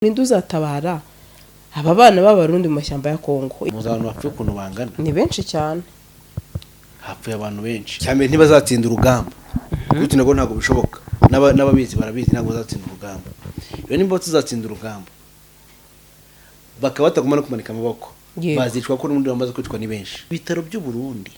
Ninde uzatabara aba bana b'Abarundi mu mashyamba ya Kongo? Muzi abantu bapfuye ukuntu bangana? Ni benshi cyane. Hapfuye abantu benshi cyane. Ntibazatsinda urugamba gutyo nabwo, ntabwo bishoboka. N'ababizi barabizi, ntabwo bazatsinda urugamba. Rero nimba tuzatsinda urugamba bakaba batagomba no kumanika amaboko, bazicwa, ko n'ubundi bamaze kwicwa ni benshi. Ibitaro by'u Burundi,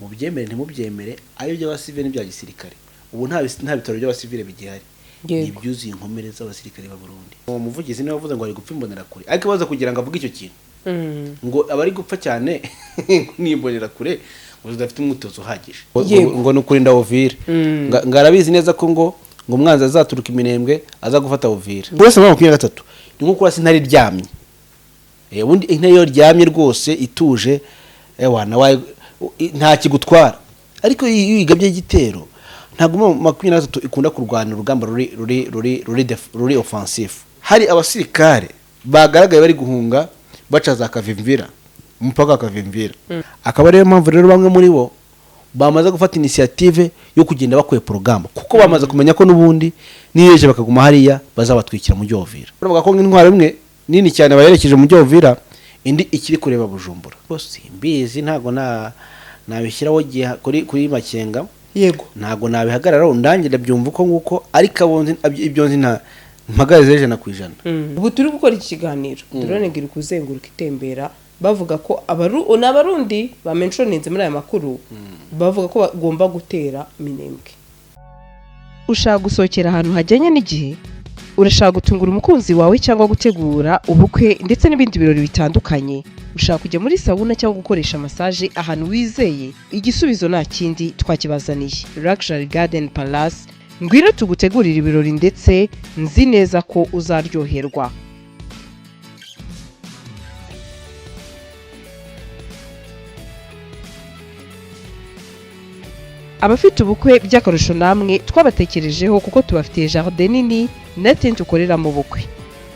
mubyemere ntimubyemere, ari iby'abasivile n'ibya gisirikare, ubu nta bitaro by'abasivile bigihari. Ni ibyuzuye inkomere z'abasirikare ba Burundi. Uwo muvugizi niwe wavuze ngo ari gupfa Imbonerakure, ariko baza kugira ngo avuge icyo kintu, ngo abari gupfa cyane ni Imbonerakure ngo zidafite umwitozo uhagije, ngo ni ukurinda Uvira. Ngo arabizi neza ko ngo umwanzi azaturuka Iminembwe aza gufata Uvira. Kurasa muri 23 ni nko kurasa intare iryamye. Ubundi intare iyo iryamye rwose ituje, ewa nawe nta kigutwara, ariko iyo uyigabye igitero, ntabwo mu 23 ikunda kurwana urugamba ruri offensive. Hari abasirikare bagaragaye bari guhunga baca za Kavimvira, umupaka wa Kavimvira. Akaba ariyo mpamvu rero bamwe muri bo bamaze gufata initiative yo kugenda bakwepa urugamba, kuko bamaze kumenya ko n'ubundi niyeje bakaguma hariya bazabatwikira mu mujyi wa Uvira. Bavuga ko nk'intwaro imwe nini cyane bayerekeje mu mujyi wa Uvira, indi ikiri kureba Bujumbura. Simbizi, ntabwo na nabishyiraho gihe kuri Makenga. Ntabwo nabihagararaho, ndangira byumva uko nguko, ariko abo nzi, ibyo nzi nta mpagaze 100%. Ubu turi gukora iki kiganiro, drone iri kuzenguruka itembera. Bavuga ko ni Abarundi bamentioninze muri aya makuru, bavuga ko bagomba gutera Minembwe. Ushaka gusohokera ahantu hajyanye n'igihe, urashaka gutungura umukunzi wawe cyangwa gutegura ubukwe ndetse n'ibindi birori bitandukanye, ushaka kujya muri sauna cyangwa gukoresha massage ahantu wizeye, igisubizo nta kindi, twakibazaniye: Luxury Garden Palace. Ngwino tugutegurire ibirori, ndetse nzi neza ko uzaryoherwa. Abafite ubukwe by'akarusho, namwe twabatekerejeho, kuko tubafitiye jardin nini na tente ukoreramo ubukwe,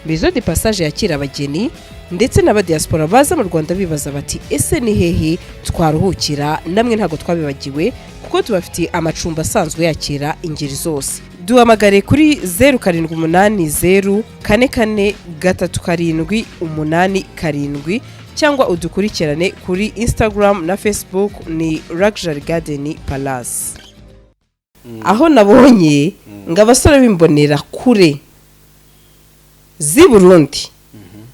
maison de passage yakira abageni ndetse n'abadiaspora baza mu Rwanda bibaza bati: "Ese ni hehe twaruhukira?" Namwe ntabwo twabibagiwe, kuko tubafitiye amacumbi asanzwe yakira ingeri zose. Duhamagare kuri 0780443787 cyangwa udukurikirane kuri Instagram na Facebook, ni Luxury Garden Palace. Aho nabonye ngo abasore b'imbonera kure z'i Burundi,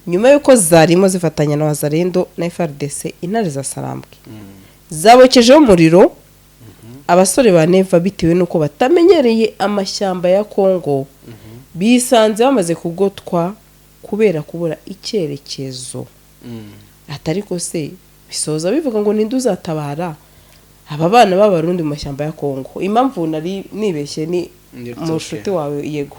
nyuma y'uko zarimo zifatanya na Wazalendo na FARDC, Intare za Sarambwe zabokejeho umuriro abasore ba Neva, bitewe n'uko batamenyereye amashyamba ya Kongo, bisanze bamaze kugotwa kubera kubura icyerekezo. Atari ko se bisoza bivuga ngo ninde uzatabara aba bana b'Abarundi mu mashyamba ya Kongo? Impamvu nari nibeshye ni It's mushuti wawe, yego.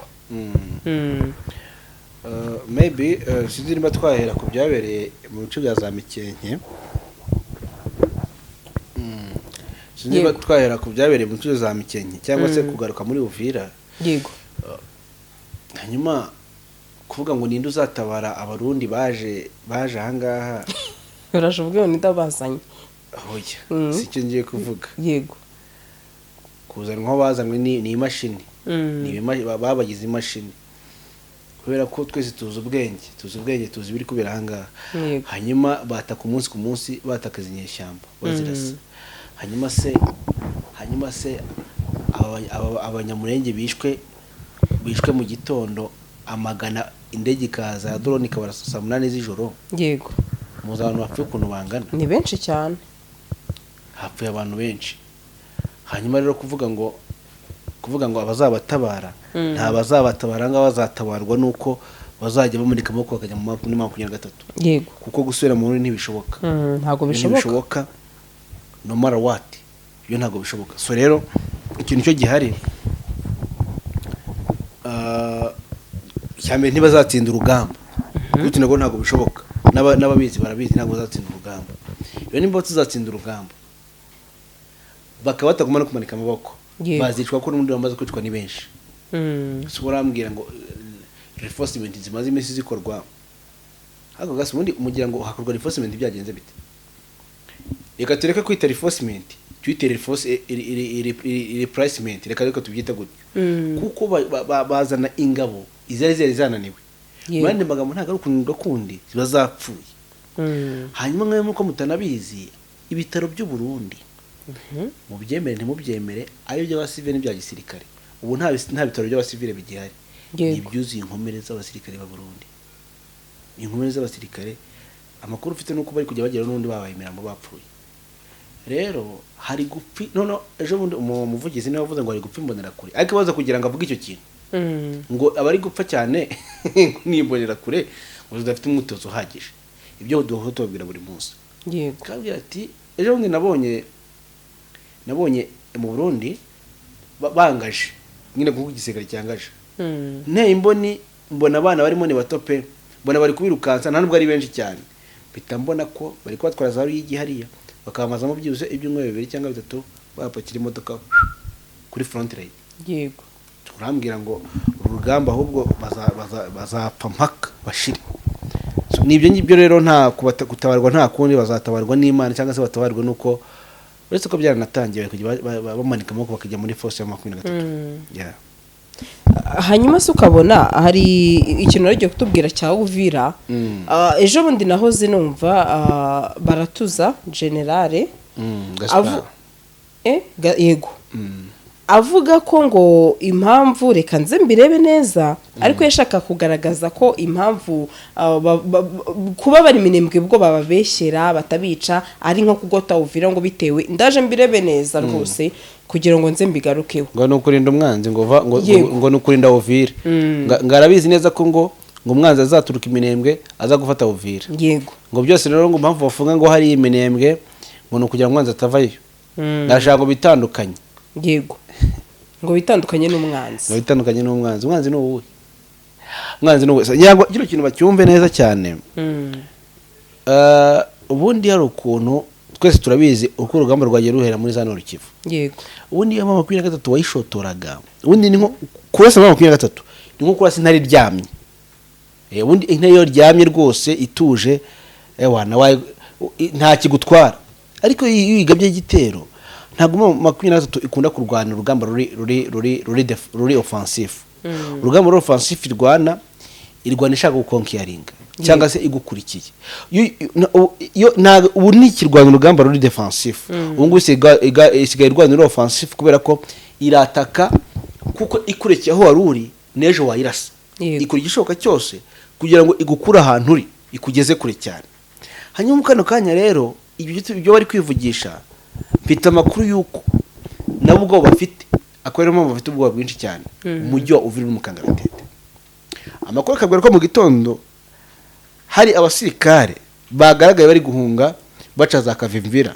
Maybe sinzi niba twahera ku byabereye mu bice bya za Mikenke. Sinzi niba twahera ku byabereye mu bice bya za Mikenke cyangwa se kugaruka muri Uvira. Hanyuma kuvuga ngo ninde uzatabara Abarundi baje ahangaha? Uraje ubwo ngo ninde abazanye? Oya, si cyo ngiye kuvuga. Kuzanwa aho bazanywe ni imashini. Ni babagize imashini, kubera ko twese tuzi ubwenge, tuzi ubwenge, tuzi ibiri kubera ahangaha. Hanyuma bataka umunsi ku munsi, batakaza inyeshyamba bazirasa. Hanyuma se Abanyamurenge bishwe mu gitondo amagana, indege ikaza ya drone ikabarasa saa 8 z'ijoro, muzi abantu bapfuye ukuntu bangana? Ni benshi cyane. Hapfuye abantu benshi. Hanyuma rero kuvuga ngo abazabatabara, nta bazabatabara ngaho, bazatabarwa nuko bazajya bamanika amaboko bakajya mu muri 23, kuko gusubira mu Burundi ntibishoboka. Ntabwo Ibyo bishoboka. Ntibishoboka, no matter what, ibyo ntabwo bishoboka. So rero ikintu cyo gihari, icya mbere, ntibazatsinda urugamba gutyo nabwo, ntabwo bishoboka. N'ababizi barabizi, ntabwo bazatsinda urugamba. Rero nimba tuzatsinda urugamba bakaba batagomba no kumanika amaboko, bazicwa, ko n'ubundi bamaze kwicwa ni benshi. Si urambwira ngo reinforcement zimaze iminsi zikorwa ariko gasi, ubundi mugira ngo hakorwa reinforcement byagenze bite? Reka tureke kwita reinforcement, tuyite replacement, reka tubyite gutyo, kuko bazana ingabo izari zari zananiwe. Mu yandi magambo, ntabwo ari ukunanirwa kundi, ziba zapfuye. Hanyuma mwe nk'uko mutanabizi, ibitaro by'u Burundi, mubyemere ntimubyemere, ari iby'abasivile n'ibya gisirikare, ubu nta bitaro by'abasivile bigihari. Ni ibyuzuye inkomere z'abasirikare ba Burundi, inkomere z'abasirikare. Amakuru ufite nuko bari kujya bagera n'ubundi babaye imirambo, bapfuye. Rero hari gupfi none ejo bundi umuvugizi niwe wavuze ngo hari gupfa imbonerakure, ariko baza kugira ngo avuge icyo kintu ngo abari gupfa cyane ni imbonerakure ngo zidafite umwitozo uhagije, ibyo duhora tubabwira buri munsi. Kabwira ati ejo bundi nabonye mu Burundi bangaje nyine, kuko igisirikare cyangaje. Nteye imboni mbona abana barimo ni bato pe, mbona bari kubirukansa, nta nubwo ari benshi cyane. Mpita mbona ko bari kubatwara za Ruyigi hariya, bakabamazamo byibuze ibyumweru 2 cyangwa 3, bapakira imodoka kuri front line. Urambwira ngo uru rugamba ahubwo bazapfa mpaka bashire. So, ni ibyo ngibyo rero, nta gutabarwa, nta kundi, bazatabarwa n'Imana cyangwa se batabarwe nuko uretse ko byaranatangiye, bari kujya bamanika amaboko bakajya muri force ya 23. Yeah. Hanyuma se ukabona hari ikintu wari kutubwira cya Uvira. Ejo bundi nahoze numva baratuza général Gaspard. Yego, avuga ko ngo impamvu, reka nze mbirebe neza, ariko yashaka kugaragaza ko impamvu kuba bari Minembwe ubwo bababeshyera batabica ari nko kugota Uvira, ngo bitewe, ndaje mbirebe neza rwose kugira ngo nze mbigarukeho. Ngo ni ukurinda umwanzi ngo ngo, ngo ni ukurinda Uvira. Ngo arabizi neza ko ngo umwanzi azaturuka Iminembwe aza gufata Uvira. Ngo byose rero, ngo impamvu bafunga ngo hari Iminembwe ngo ni ukugira ngo umwanzi atavayo. Ndashaka ngo bitandukanye. Yego, ngo bitandukanye n'umwanzi. Ngo bitandukanye n'umwanzi. Umwanzi ni uwuhe? Umwanzi ni uwuhe? Ngira ngo kino kintu bacyumve neza cyane. Ubundi hari ukuntu twese turabizi uko urugamba rwagiye ruhera muri za Nord Kivu. Ubundi iyo M23 wayishotoraga, ubundi ni nko kurasa M23, ni nko kurasa intare iryamye. Ubundi intare iyo iryamye rwose ituje, ewa nawe nta kigutwara, ariko iyo uyigabye igitero, ntabwo M23 ikunda kurwana urugamba ruri offensive. Urugamba ruri offensive irwana ishaka gukonkiyaringa cyangwa se igukurikiye. Iyo ubu ntikirwanya urugamba ruri defensive, ubu ngubu isigaye irwana ruri offensive, kubera ko irataka, kuko ikurikiye aho wari uri n'ejo wayirasa. Ikora igishoboka cyose kugira ngo igukure ahantu uri ikugeze kure cyane. Hanyuma mu kano kanya rero, ibyo bari kwivugisha, mfite amakuru y'uko nabo ubwoba bafite, akaba ariyo mpamvu bafite ubwoba bwinshi cyane. Umujyi wa Uvira uri mu kangaratete. Amakuru akabwira ko mu gitondo hari abasirikare bagaragaye bari guhunga baca za Kavimvira,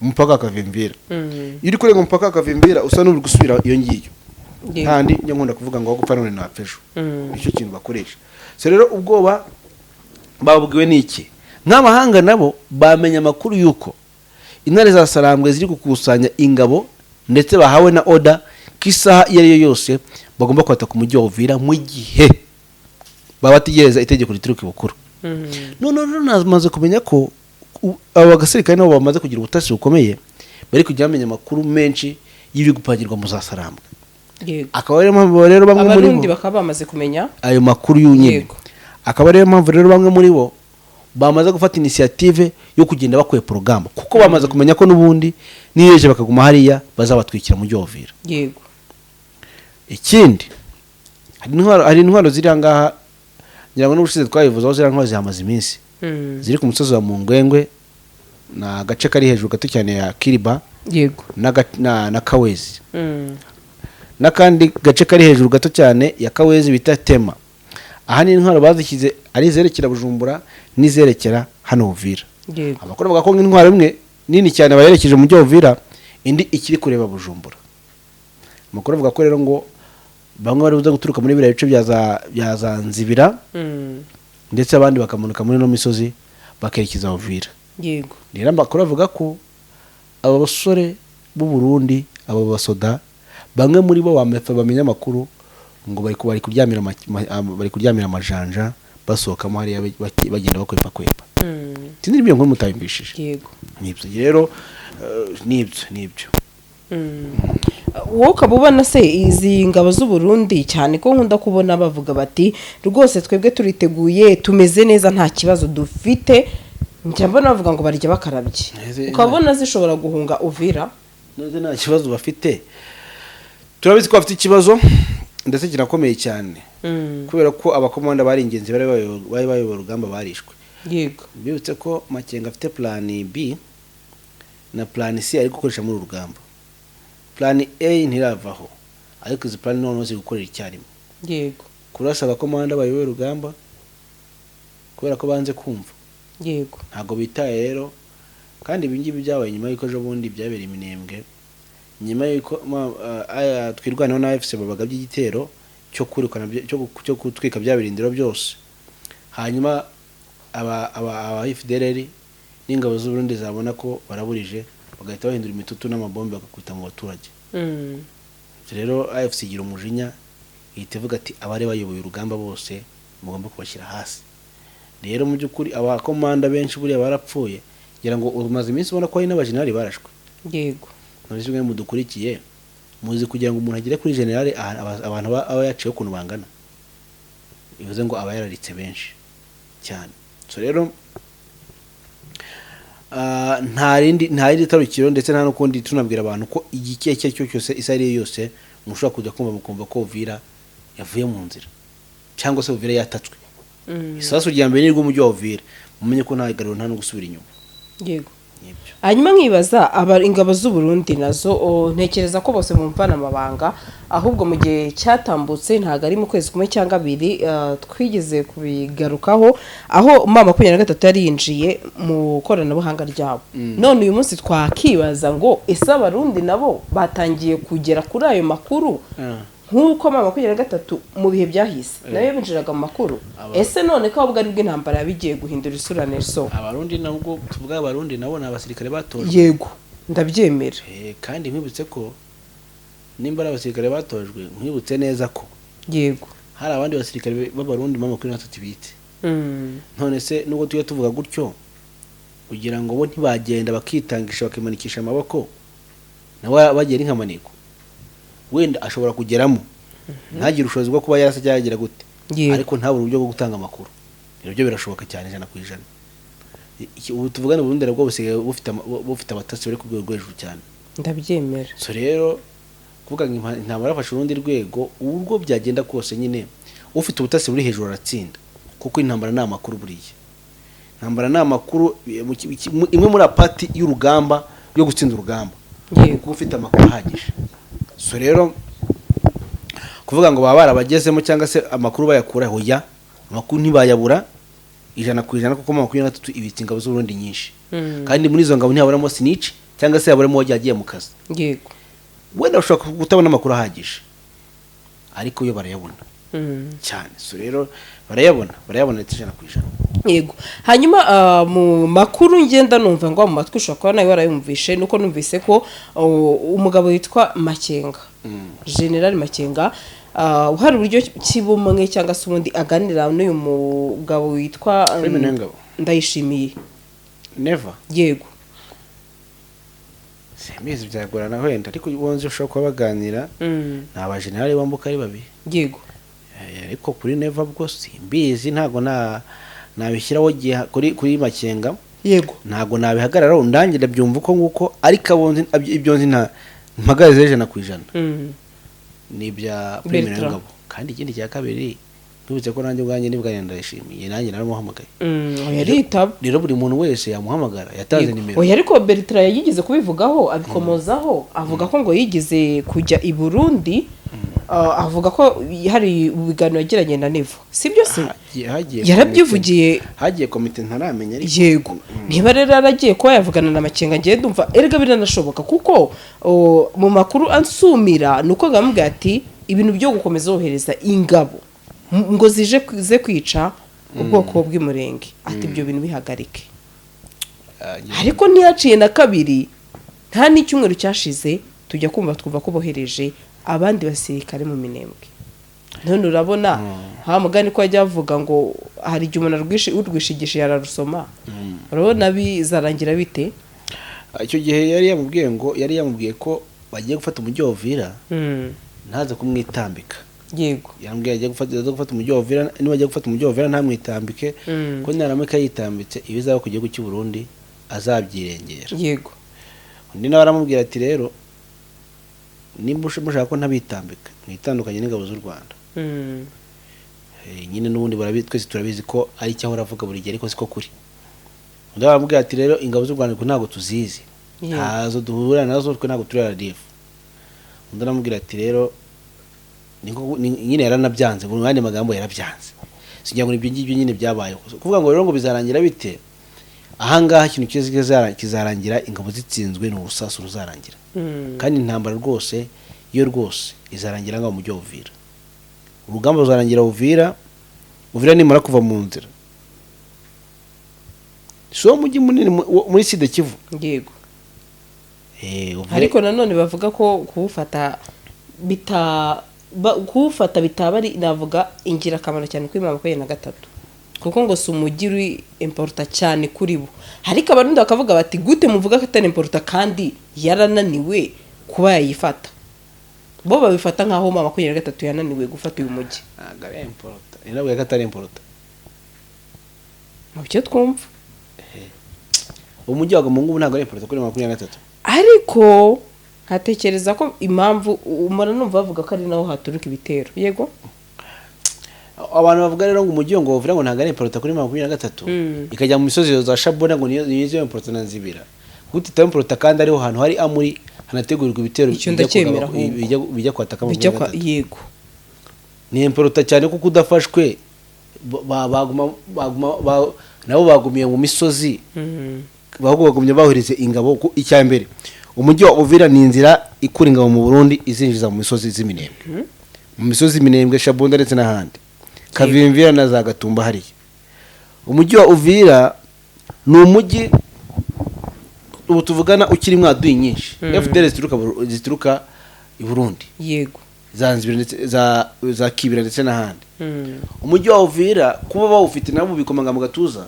umupaka wa Kavimvira. Iyo uri kurenga umupaka wa Kavimvira usa n'uri gusubira iyo ngiyo. Kandi njya nkunda kuvuga ngo aho gupfa none napfa ejo. Nicyo kintu bakoresha. So rero ubwoba babwiwe n'iki? Nk'amahanga nabo bamenya amakuru y'uko intare za Sarambwe ziri gukusanya ingabo, ndetse bahawe na order ko isaha iyo ari yo yose bagomba kwataka umujyi wa Uvira, mu gihe baba bategereza itegeko rituruka ibukuru. None rero namaze kumenya ko abo basirikare nabo bamaze kugira ubutasi bukomeye, bari kujya bamenya amakuru menshi y'ibiri gupangirwa mu za Sarambwe. Akaba ariyo mpamvu rero bamwe muri Abarundi bo bakaba bamaze kumenya ayo makuru y'unyine. Akaba ariyo mpamvu rero bamwe muri bo bamaze gufata initiative yo kugenda bakwepa urugamba, kuko bamaze kumenya ko n'ubundi niyeje bakaguma hariya bazabatwikira mu wa Uvira. Ikindi, hari intwaro ziri aha ngaha, ngira ngo n'ubushize twabivuzeho, ziriya ntwaro zihamaze iminsi, ziri ku musozi wa Mungwengwe, ni agace kari hejuru gato cyane ya Kiriba na Kawezi, n'akandi gace kari hejuru gato cyane ya Kawezi bita Tema. Aha ni intwaro bazishyize ari izerekera Bujumbura n'izerekera hano Uvira. Amakuru avuga ko nk'intwaro imwe nini cyane bayerekeje mu mujyi wa Uvira, indi ikiri kureba Bujumbura. Amakuru avuga ko rero ngo bamwe bari buze guturuka muri biriya bice bya za Nzibira, ndetse abandi bakamanuka muri ino misozi bakerekeza Uvira. Rero amakuru avuga ko aba basore b'u Burundi, aba basoda, bamwe muri bo bamenya amakuru ngo bari kuryamira amajanja, basohokamo hariya bagenda bakwepa kwepa. Sinzi niba iyo nkuru mutayumvishije. Nibyo rero, nibyo. Wowe ukaba ubona se izi ngabo z'u Burundi, cyane ko nkunda kubona bavuga bati rwose twebwe turiteguye, tumeze neza, nta kibazo dufite, njya mbona bavuga ngo barya bakarabye, ukabona zishobora guhunga Uvira? None nta kibazo bafite? Turabizi ko bafite ikibazo, ndetse kirakomeye cyane, kubera ko abakomanda bari ingenzi, bari bayoboye urugamba, barishwe. Mbibutse ko Makenga afite plan B na plan C ari gukoresha muri uru rugamba. Plan A ntiravaho, ariko izi plan noneho ziri gukorera icyarimwe. Kurasa abakomanda bayoboye urugamba kubera ko banze kumva, ntabwo bitaye rero. Kandi ibi ngibi byabaye nyuma y'uko ejo bundi byabereye Iminembwe, nyuma y'uko aya Twirwaneho na AFC babaga by'igitero cyo kwirukana cyo gutwika bya birindiro byose, hanyuma aba FDLR n'ingabo z'u Burundi zabona ko baraburije, bagahita bahindura imitutu n'amabombe, bagakubita mu baturage. Rero AFC igira umujinya, ihita ivuga ati abari bayoboye urugamba bose mugomba kubashyira hasi. Rero mu by'ukuri abakomanda benshi buriya barapfuye. Ngira ngo umaze iminsi ubona ko hari n'abajenerali barashwe. None se mwe mudukurikiye, muzi kugira ngo umuntu agere kuri generale, abantu aba yaciyeho ukuntu bangana? Bivuze ngo aba yararitse benshi cyane. So rero nta rindi tarukiro, ndetse nta n'ukundi tunabwira abantu ko igihe icyo ari cyo cyose, isaha ari yo yose, mushobora kujya kumva mukumva ko Uvira yavuye mu nzira cyangwa se Uvira yatatswe. Isasu rya mbere ni rw'umujyi wa Uvira, mumenye ko nta garuro, nta no gusubira inyuma. Nibyo. Hanyuma nkibaza, aba ingabo z'u Burundi nazo, ntekereza ko bose bumvana amabanga. Ahubwo mu gihe cyatambutse, ntabwo ari mu kwezi kumwe cyangwa abiri, twigeze kubigarukaho, aho M23 yari yinjiye mu koranabuhanga ryabo. None uyu munsi twakibaza ngo ese Abarundi nabo batangiye kugera kuri ayo makuru nk'uko M23 mu bihe byahise nayo binjiraga mu makuru? Ese none ko ahubwo aribwo intambara yabigiye guhindura isura, Nelson? Abarundi nabwo tuvuga, Abarundi nabo ni abasirikare batojwe. Yego, ndabyemera. Kandi nkwibutse ko nimba ari abasirikare batojwe, nkwibutse neza ko hari abandi basirikare b'Abarundi M23 bite. None se nubwo tujya tuvuga gutyo, kugira ngo bo ntibagenda bakitangisha, bakimanikisha amaboko, nawe bagera inkamaniko, wenda ashobora kugeramo ntagire ubushobozi bwo kuba yarasa cyangwa yagira gute, ariko ntabure uburyo bwo gutanga amakuru. Ibyo birashoboka cyane 100%. Ubu tuvugane, Burundi nabwo busigaye bufite abatasi bari ku rwego rwo hejuru cyane. Ndabyemera. So rero kuvuga ngo intambara yafashe urundi rwego, ubwo byagenda kose nyine ufite ubutasi buri hejuru aratsinda, kuko intambara ni amakuru. Buriya intambara ni amakuru, imwe muri apati y'urugamba yo gutsinda urugamba kuko ufite amakuru ahagije. So rero kuvuga ngo baba barabagezemo cyangwa se amakuru bayakura, hoya, amakuru ntibayabura 100%, kuko 23 ibitse ingabo z'Uburundi nyinshi, kandi muri izo ngabo ntihaburamo snitch cyangwa se haburamo uwagiye agiye mu kazi. Wenda bashobora kutabona amakuru ahagije, ariko yo barayabona cyane. So rero barayabona, barayabona ndetse 100%. Yego. Hanyuma mu makuru ngenda numva ngo mu matwi, ushobora kuba nawe warayumvishe, nuko numvise ko umugabo witwa Makenga, General Makenga, hari uburyo ki bumwe cyangwa se ubundi aganira n'uyu mugabo witwa Prime Niyongabo. Ndayishimiye. Never. Yego. Simbizi, byagorana wenda, ariko ubundi ushobora kuba baganira ni abajenerali bambuka ari babiri. Ariko kuri Neva bwo simbizi, ntabwo nabishyiraho gihe kuri Makenga. Ntabwo nabihagararaho, ndange ndabyumva uko nguko, ariko abo nzi, ibyo nzi nta mpagaze 100% ni ibya Prime Bertrand. Niyongabo. Kandi ikindi cya kabiri, nkwibutse ko nanjye ubwanjye nibwo Ndayishimiye, nanjye naramuhamagaye. Oya, aritaba. Rero buri muntu wese yamuhamagara, yatanze nimero. Oya, ariko Bertrand yigeze kubivugaho, abikomozaho, avuga ko ngo yigeze kujya i Burundi, avuga ko hari ibiganiro yagiranye na Neva, sibyo se? Hagiye Yarabyivugiye. Hagiye komite, ntaramenya ariko. Yego, niba rero yaragiye kuba yavugana na Makenga, ngiye ndumva erega biranashoboka, kuko mu makuru ansumira ni uko ngamubwira ati ibintu byo gukomeza wohereza ingabo ngo zije ze kwica ubwoko bw'Umurenge, ati ibyo bintu bihagarike. Ariko ntiyaciye na kabiri, nta n'icyumweru cyashize, tujya kumva twumva ko bohereje abandi basirikare mu Minembwe. None urabona ha mugani ko ajya avuga ngo hari igihe umuntu urwishigisha yararusoma, urabona bizarangira bite? Icyo gihe yari yamubwiye ngo, yari yamubwiye ko bagiye gufata umujyi wa Uvira, ntaze kumwitambika. Yambwiye agiye gufata, aza gufata umujyi wa Uvira, niba agiye gufata umujyi wa Uvira ntamwitambike, ko naramuka yitambitse ibizaba ku gihugu cy'u Burundi azabyirengera. Undi nawe aramubwira ati rero nimba mushaka ko ntabitambika, mwitandukanye n'ingabo z'u Rwanda. Nyine n'ubundi twese turabizi ko ari icyo ahora avuga buri gihe, ariko siko kuri. Undi aramubwira ati rero ingabo z'u Rwanda ntabwo tuzizi, ntazo duhura nazo, twe ntabwo turi RDF. Undi aramubwira ati rero nyine yaranabyanze, mu yandi magambo yarabyanze. Singira ngo ibyo ngibyo nyine byabayeho. Kuvuga ngo rero ngo bizarangira bite, ahangaha ikintu kizarangira ingabo zitsinzwe, ni urusasu ruzarangira. Kandi intambara rwose yo rwose izarangira ngaho mu mujyi wa Uvira. Urugamba ruzarangira Uvira, Uvira nimara kuva mu nzira. Si wo mujyi munini muri Sud Kivu? Yego. Uvira. Ariko nanone bavuga ko kuwufata bitaba ari, navuga, ingirakamaro cyane kuri 23, kuko ngo si umujyi uri important cyane kuri bo. Ariko Abarundi bakavuga bati gute muvuga ko atari important kandi yarananiwe kuba yayifata? Bo babifata nk'aho M23 yananiwe gufata uyu mujyi. Ntabwo ari important, ntabwo ko atari important. Mu byo twumva. Umujyi wa Goma ngubu ntabwo ari important kuri 23. Ariko nkatekereza ko impamvu umara numva bavuga ko ari naho haturuka ibitero, yego. Abantu bavuga rero ngo umujyi ngo bavuga ngo ntabwo ari important kuri 23, ikajya mu misozi za Shabona ngo niyo important na Nzibira, gute itaba important kandi ariho hantu hari amuri hanategurirwa ibitero Icyo bijya ndacyemera ahubwo. bijya kwataka bijya kwa 23. Ni important cyane kuko udafashwe baguma nabo bagumiye mu misozi, ahubwo bagumye bahurize ingabo ku icya mbere. Umujyi wa Uvira ni inzira ikura ingabo mu Burundi izinjiza mu misozi z'Iminembwe, mu misozi Minembwe, Shabunda ndetse n'ahandi, Kavimvira na za Gatumba hariya. Umujyi wa Uvira ni umujyi ubu tuvugana ukiri mwaduyi nyinshi FDL zituruka i Burundi, za Nzibira ndetse za Kibira ndetse n'ahandi. Umujyi wa Uvira kuba bawufite nabo bikomanga mu gatuza,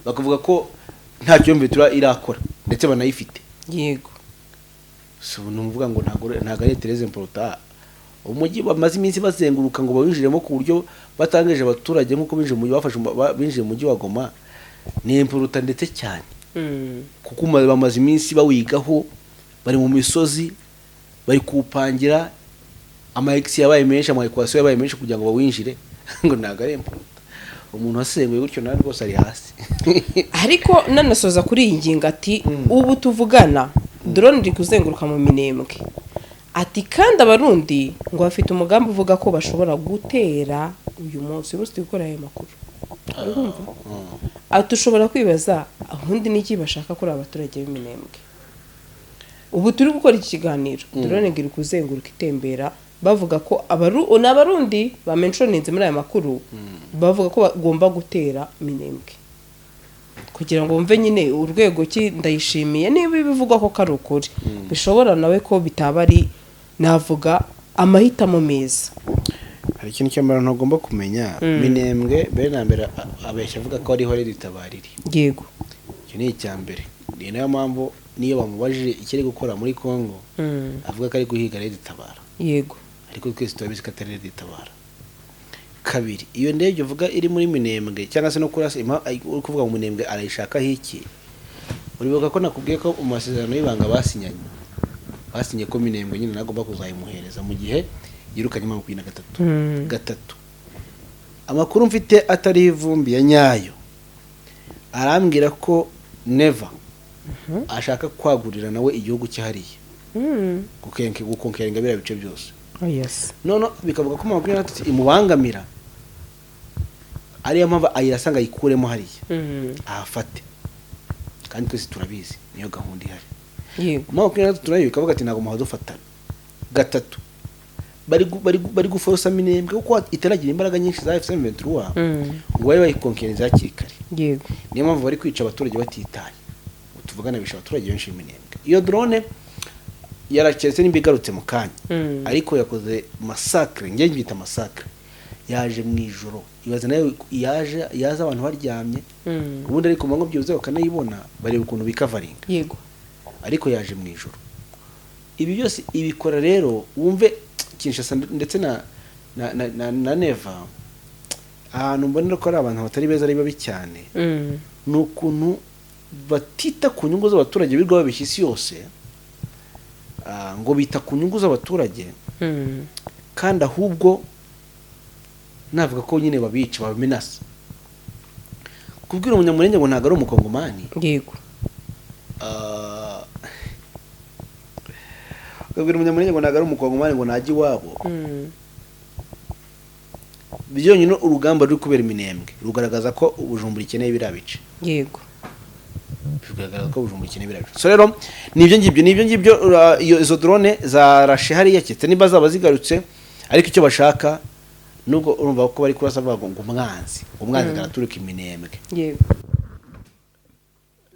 bakavuga ko nta cyo irakora ndetse banayifite. Si ubu numvuga ngo ntabwo ari très important. Umujyi bamaze iminsi bazenguruka ngo bawinjiremo ku buryo batangije abaturage nk'uko binjiye mu mujyi, bafashe binjiye mu mujyi wa Goma, ni important ndetse cyane, kuko bamaze iminsi bawigaho, bari mu misozi, bari kuwupangira ama X yabaye menshi, ama equation yabaye menshi kugira ngo bawinjire, ngo ntabwo ari important. Umuntu wasenguye gutyo nawe rwose ari hasi. Ariko nanasoza kuri iyi ngingo, ati ubu tuvugana drone iri kuzenguruka mu Minembwe, ati kandi Abarundi ngo bafite umugambi uvuga ko bashobora gutera uyu munsi. Uyu munsi turi gukora ayo makuru, urumva? Ati ushobora kwibaza ubundi n'iki bashaka kuri aba baturage b'Iminembwe. Ubu turi gukora iki kiganiro, drone ngo iri kuzenguruka itembera, bavuga ko ni Abarundi bamentioninze muri aya makuru, bavuga ko bagomba gutera Minembwe kugira ngo bumve nyine urwego ki. Ndayishimiye niba ibivugwa ko ari ukuri, bishobora nawe ko bitaba ari, navuga, amahitamo meza. Hari ikintu cy'amara ntugomba kumenya. Minembwe mbere na mbere abeshya avuga ko ariho RED Tabara iri. Icyo ni icya mbere. Ni nayo mpamvu niyo bamubajije icyo ari gukora muri Congo, avuga ko ari guhiga RED Tabara, ariko twese turabizi ko atari RED Tabara. Kabiri, iyo ndege uvuga iri muri Minembwe cyangwa se no kurasa uri kuvuga mu Minembwe arayishakaho iki? Uribuka ko nakubwiye ko mu masezerano y'ibanga basinyanye, basinye ko Minembwe nyine nagomba kuzayimuhereza mu gihe yirukanye 23. Gatatu, amakuru mfite atari ivumbi ya nyayo arambwira ko Neva ashaka kwagurira nawe igihugu cye hariya, gukonqueringa biriya bice byose. Oh, yes. None bikavuga ko 23 imubangamira, ariyo mpamvu ayirasa ngo ayikuremo hariya, ahafate. Kandi twese turabizi niyo gahunda ihari. 23 nayo ikavuga ati ntabwo muhadufatana. Gatatu, bari guforosa Minembwe kuko itaragira imbaraga nyinshi za AFC M23 ngo babe bayikonkereza hakiri kare. Niyo mpamvu bari kwica abaturage batitaye. Ubu tuvugana bishe abaturage benshi b'Iminembwe. Iyo drone yaraketse nimba igarutse mu kanya, ariko yakoze massacre, njye mbyita massacre. Yaje mu ijoro, ibaze nayo yaje yaza abantu baryamye. Ubundi ariko manywa byibuze bakanayibona, bareba ukuntu bikavaringa. Ariko yaje mu ijoro. Ibi byose ibikora rero, wumve Kinshasa ndetse na Neva, ahantu mbonera ko ari abantu batari beza, ari babi cyane, ni ukuntu batita ku nyungu z'abaturage, birirwa babeshya isi yose ngo bita ku nyungu z'abaturage, kandi ahubwo navuga ko nyine babica, babamenasa. Kubwira Umunyamurenge ngo ntabwo ari Umukongomani, ukabwira Umunyamurenge ngo ntabwo ari Umukongomani, ngo najye iwabo, byonyine urugamba ruri kubera Iminembwe rugaragaza ko Bujumbura ikeneye biriya bice. Bigaragaza ko Bujumbura ikeneye biriya bice. So rero ni ibyo ngibyo. Izo drone zarashe hariya, keretse niba zaba zigarutse, ariko icyo bashaka nubwo urumva ko bari kurasa bavuga ngo umwanzi araturuka Iminembwe.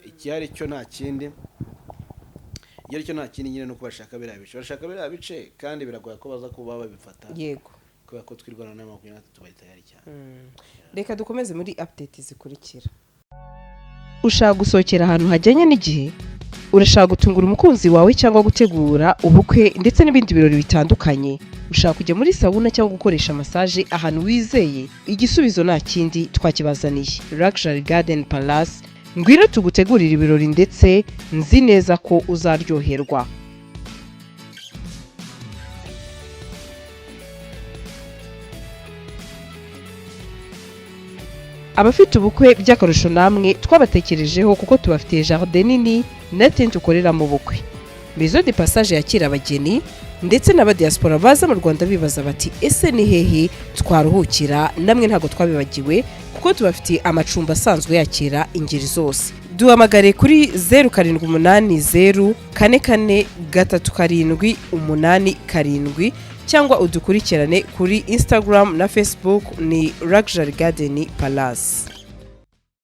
Igihari cyo nta kindi, igihari cyo nta kindi nyine, nuko bashaka biriya bice, bashaka biriya bice, kandi biragoye ko baza kuba babifata, kubera ko twirwana na 23 bari tayari cyane. Reka dukomeze muri update zikurikira. Ushaka gusohokera ahantu hajyanye n'igihe? Urashaka gutungura umukunzi wawe cyangwa gutegura ubukwe ndetse n'ibindi birori bitandukanye? Ushaka kujya muri sauna cyangwa gukoresha massage ahantu wizeye? Igisubizo nta kindi, twakibazaniye, Luxury Garden Palace. Ngwino tugutegurire ibirori, ndetse nzi neza ko uzaryoherwa. Abafite ubukwe by'akarusho, namwe twabatekerejeho, kuko tubafitiye jardin nini na tente ukoreramo ubukwe, maison de passage yakira abageni ndetse n'abadiaspora baza mu Rwanda bibaza bati: "Ese ni hehe twaruhukira?" Namwe ntabwo twabibagiwe, kuko tubafitiye amacumbi asanzwe yakira ingeri zose. Duhamagare kuri 0780443787, cyangwa udukurikirane kuri Instagram na Facebook, ni Luxury Garden Palace.